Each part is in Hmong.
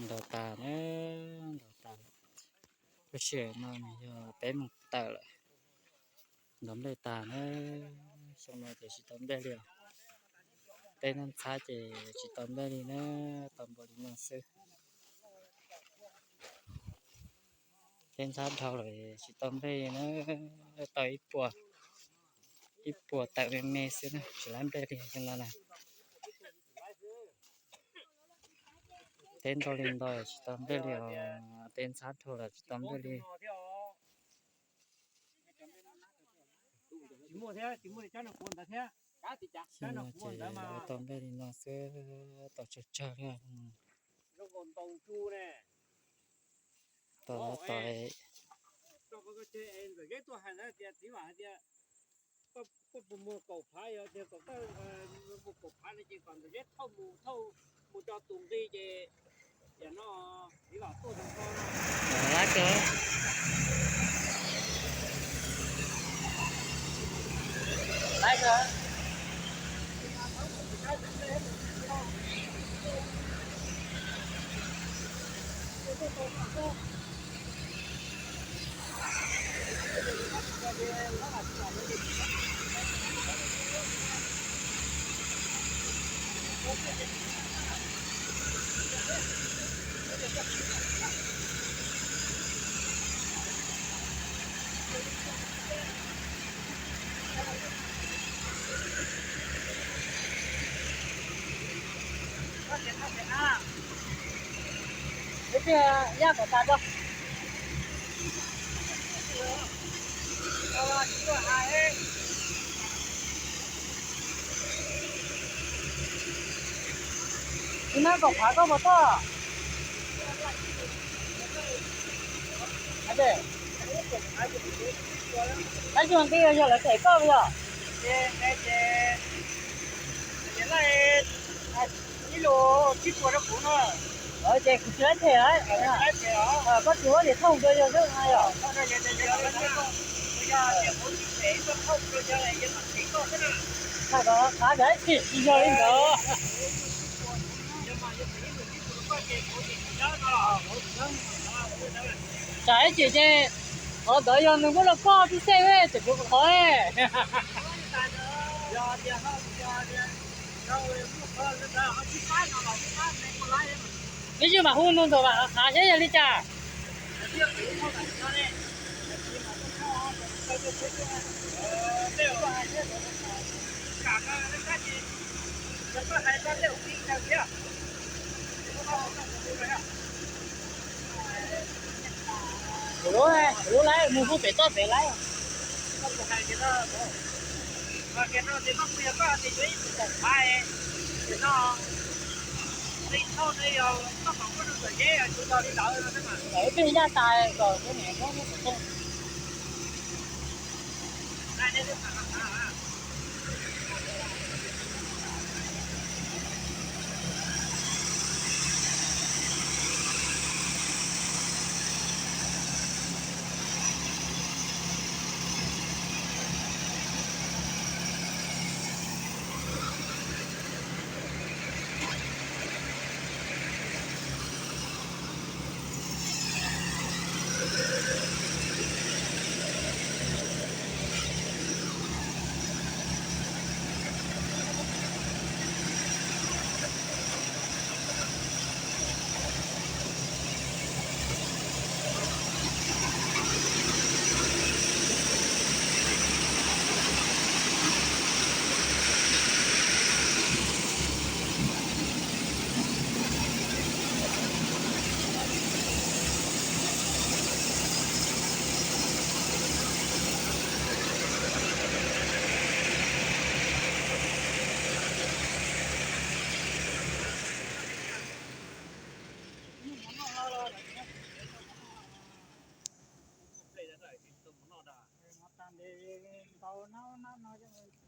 Ntaus tas na, ntaus tas. Lub sij hawm no nws yog peb moos tawm lawm. Ntaus nplej tas na, xyoo no ces tsis tau nplej li os. Teb ntxhab ntxhab ces tsis tau nplej li na, tau npaum li no xwb. Teb ntxhab dhau lawm tsis tau nplej li na, tau ib puas, ib puas tawm me me xwb na, tsis lab nplej li xyoo no na. Teb ntau li ntau tsis tau nplej li os, teb ntxhab dhau lawm tsis tau nplej li. Xyoo no ces ua tau nplej li no xwb, tau tsawg tsawg li. Tau tau. Laiv kawg. Laiv kawg. Ib pliag yaj kom tas tso. Tsis muaj kaum phav koj puas toj? Tab sis nqi yog lawv them koj yog? Ib lus tsib puas rau kuv no. Ces kuv tsis laib them lawm. Koj tsis muab niam thooj rau yog xwb na yom? Thaum tod qab ntawd tsis yog li ntawd. Tsam ib chim ces qhov ntawd yog nws muab rau koj tib xej tseem kuv qhov. Twb yog mam hu nug ntawm Vam Qhav seb yog li cas. Kuv lub, kuv lub laib mus pem toj pem laib. Ib pliag yaj tas kom kuv niam muab.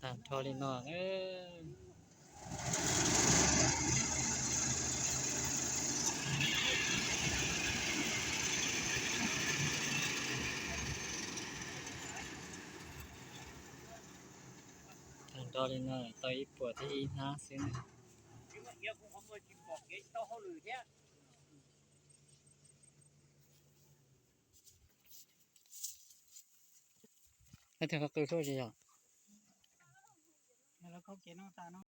Tag nrho li no. Tag nrho li no tau ib puas thiab ib hnab xwb na. Tsis pom kev tsis tau hauj lwm thiab. Leej twg qw qw xwb tsis yog?